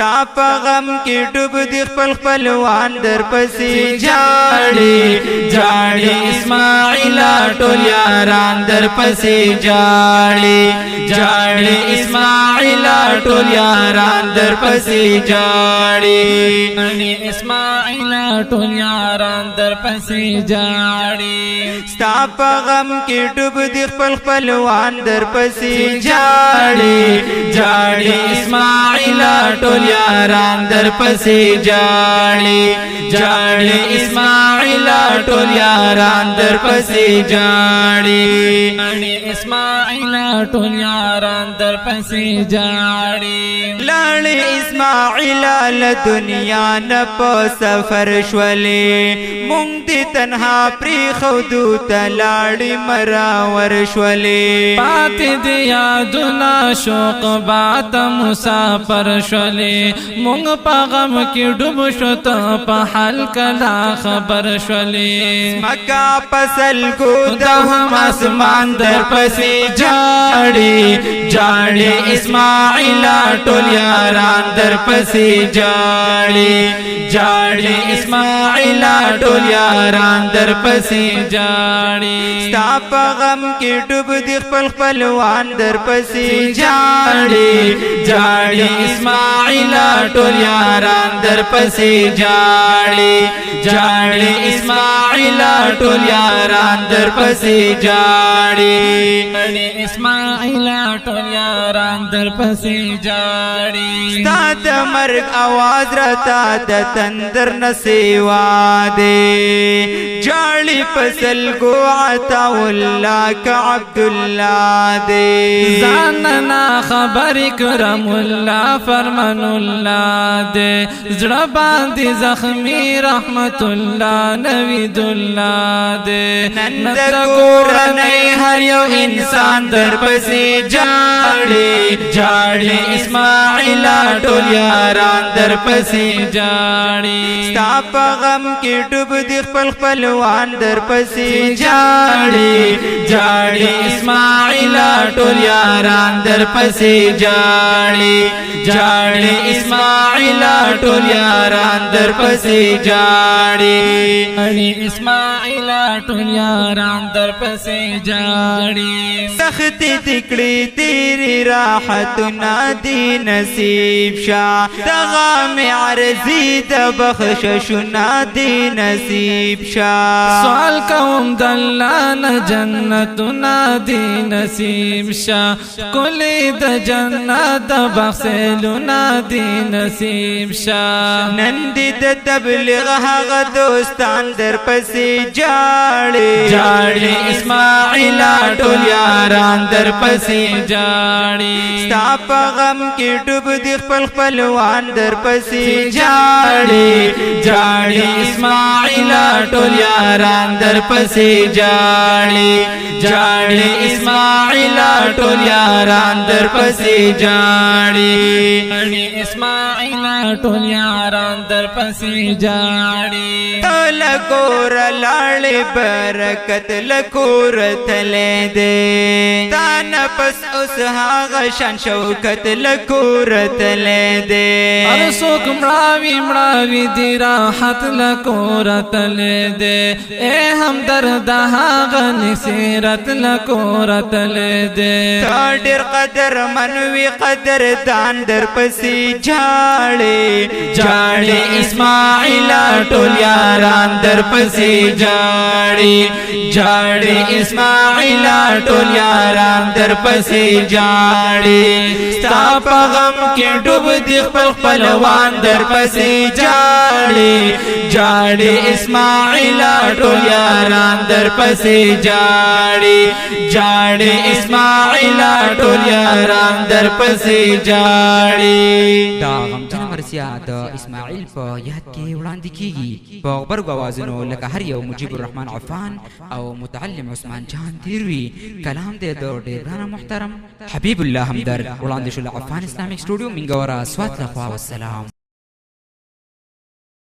ستا په غم کې ډوب دي خپل خپلوان در پسې جاړي، جاړي اسماعیل ټول یاران در پسې جاړي، جاړي اسماعیل ټول یاران در پسې جاړي، اسماعیل ټول یاران در پسې جاړي۔ ستا په غم کې ډوب دي خپل خپلوان در پسې جاړي، جاړي اسماعیل ټول یاران در پسې جاړي، جاړي اسماعیل ټول یاران در پسې جاړي، اسماعیل ټول یاران در پسې جاړي۔ لاړې اسماعیل له دنیا نه په سفر شولې، مونږ دې تنها پرېښودو ته لاړې مراور شولې۔ پاتې دې یادونه شوق بات مسافر شولې، مونږ په غم کې ډوب شو ته په حال کلا خبر شولې۔ مکه پسل کو د هم اسمان در پسې جاړي، جاړي اسماعیل ټول یاران در پسې جاړي، جاړي اسماعیل ټول یاران در پسې جاړي۔ ستا په غم کې ډوب دي خپل خپلوان در پسې جاړي، جاړي اسماعیل ټول یاران در پسې جاړي، جاړي اسماعیل ټول یاران در پسې جاړي، اسماعیل ټول یاران در پسې جاړي۔ ستا د مرګ اواز راته د تندر نسیوا دی، جاړي فصل ګو عطا الله ک عبد الله دی۔ ځان نا خبر کرم الله فرمان الله دی، زړه باندې زخمی رحمت الله نوید الله دی۔ نن د کورنۍ هر یو انسان در پسې جاړي، جاړي اسماعیل ټول یاران در پسې جاړي۔ ستا په غم کې ډوب دي خپل خپلوان در پسې جاړي، جاړي اسماعیل ټول یاران در پسې جاړي، جاړي اسماعیل ټول یاران در پسې جاړي، اسماعیل ټول یاران در پسې جاړي۔ سختي دکړي تیری راحتونه دی نصیب شه، دغه مې عرضي د بخششونه دی نصیب شه۔ سوال کوم د الله نه جنتونه دی نصیب شه، کلی د جنت د بخسلونه دی نصیب شه۔ نن دې د تبلیغ هغه دوستان در پسې جاړي، جاړي اسماعیل ټول یاران در پسې جاړي۔ ستا په غم کې ډوب دي خپل خپلوان در پسې جاړي، جاړي اسماعیل ټول یاران در پسې جاړي، جاړي اسماعیل ټول یاران در پسې جاړي، اسماعیل ټول یاران در پسې جاړي۔ لکور لاړې برکت لکور تلې دې، تا نه پس اوس هغه شان شوکت لکور تلې دې۔ هر څوک مړاوي مړاوي دی راحت لکور تلې دې، اے همدرد هغه نصیرت لکور تلې دې۔ تا ډېر قدر منوي قدر دان در پسې جاړي، جاړي اسماعیل ټول یاران در پسې جاړي، جاړي اسماعیل ټول یاران در پسې جاړي۔ ستا په غم کې ډوب دي خپل خپلوان در پسې جاړي، جاړي اسماعیل ټول یاران در پسې جاړي، جاړي اسماعیل ټول یاران در پسې جاړي۔ دا غمجنه مرثیه د اسماعیل په یاد کې وړاندې کیږي په غبرګو اوازونو لکه هر یو مجیب الرحمن عفان او متعلم عثمان جان تیروي۔ کلام دی د ډېر ګرانه محترم حبیب الله همدرد، وړاندې شو له عفان اسلامیک سټوډیو منګوره سوات لخوا۔ والسلام۔